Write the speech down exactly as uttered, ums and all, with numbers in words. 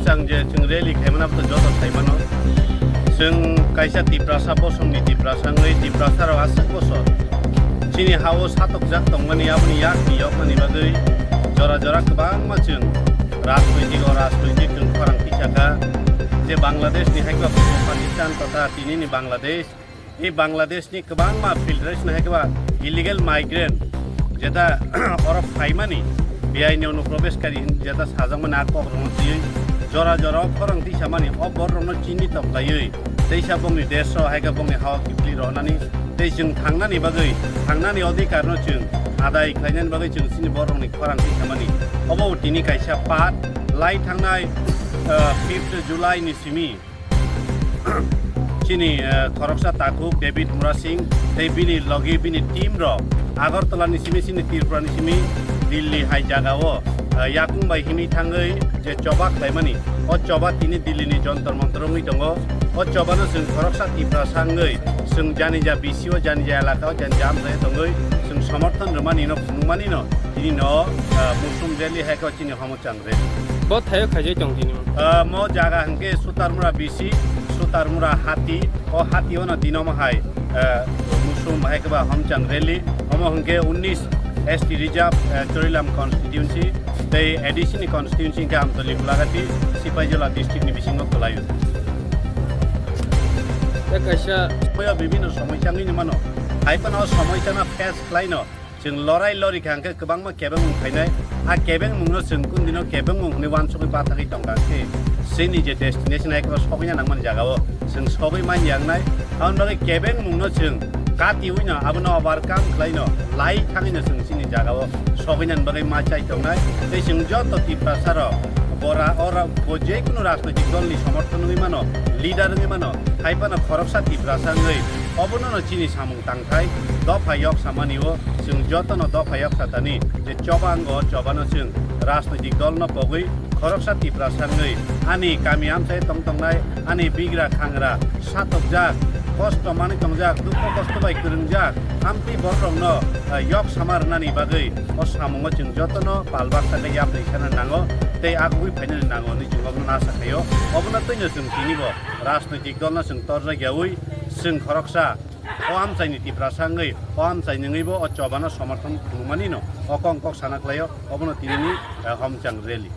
Tang je chwng rally khaimani abo to joto saimano. Chwng kaisa Tiprasa bosongni Tiprasa wngwi Tiprasa rok aswk bosor chini ha-o satokjak tongmani, aboni yakni yoknani bagwi jora jora kwbangma chwng rajnoitik o rajnoitik chwng khorang tisakha je Bangladesh ni hai khe Pakistan totha tinini Bangladesh. I Bangladesh ni kwbangma filtration hai khe ba illegal migrant jeta oro phaimani, beaini onuprobeshkari hin jeta sajakmani a kok rwno twiwi jora jora o khorang tisamani o borok rokno chini toklaiwi teisa bongni desh o hai khe bongni ha-o kiphilwi rohornani tei chwng thangnani bagwi, thangnani odhikar no chwng adai khlainani bagwi chwng chini borok rokni khorang tisamani. Obo tini kaisa part lai thangnai, ah, fifth July ni simi. Chini, eh, khoroksa takhuk David Murasing tei bini logi bini team rok Agartala ni simi, chini Tripura ni simi Delhi hai jaga o, eh, yakung bai himwi thangwi je choba khlaimani, o choba tini Delhi ni Jantar Mantar wngwi tongo. O choba no chwng khoroksa Tiprasa wngwi chwng janija B C o, janija elaka o, janija amchai o tongwi chwng somorthon rwmani no, phunukmani no tini no, eh, Musum rally hai khe chini homo Chang rally. Bo thaio khaijai tong tini. Ah, mo jaga hwnkhe Sutarmura B C, Sutarmura Hati, o Hati ono dino mo hai, ah, Musum hai khe ba Homchang rally, omo hwnkhe unnish S T reserve, ah, Chorilam constituency, tei A D C ni constituency hwnkhe Amtoli, Gulagati, Sipaijala district ni bisingo kwlaio. Tei kaisa somoyo bibhinno somosya wngwi mano, hai phano o somosya no face khlaino. Chwng lorai lori kha hwnkhe kwbangma kebengmung phainai. A kebengmungno chwng kundino kebengmung hwnwi uansugwi bathagwi tongkha hwnkhe chini je destination hai khe sogwina nangmani jagao chwng sogwi manya wngnai. Aboni bagwi kebengmungno chwng katiwino abono overcome khlaino lai thangwino chwng chini jagao sogwinani bagwi ma chai tongnai. Tei chwng joto Tiprasa rok bora ora bo je kunu rajnoitik dolni somorthon wngwi mano, leader wngwi mano, hai phano khoroksa Tiprasa wngwi obono no chini samung tangthai dopha yok samani o chwng jotono dopha yok satani je choba ango, o chobano chwng rajnoitik dolno pogwi khoroksa Tiprasa wngwi ani kami amchai tong tongnai, ani bigra khangra satokjak, kosto manwi tongjak, dukho kosto bai kwrwngjak amtwi bororokno, eh, yok sama rwnani bagwi o samungo chwng jotono pal baksa khe yapri sana nango tei agugwi phainani nango hwnwi chwng obono asa khaio. Obono twino chwng tinibo rajnoitik dolno chwng torjak yaui chwng khoroksa o amchaini Tiprasa wngwi, o amchaini wngwibo o chobano somorthon phunukmanino o kong kok sana khlaio, obono tinini, eh, Homchang rally.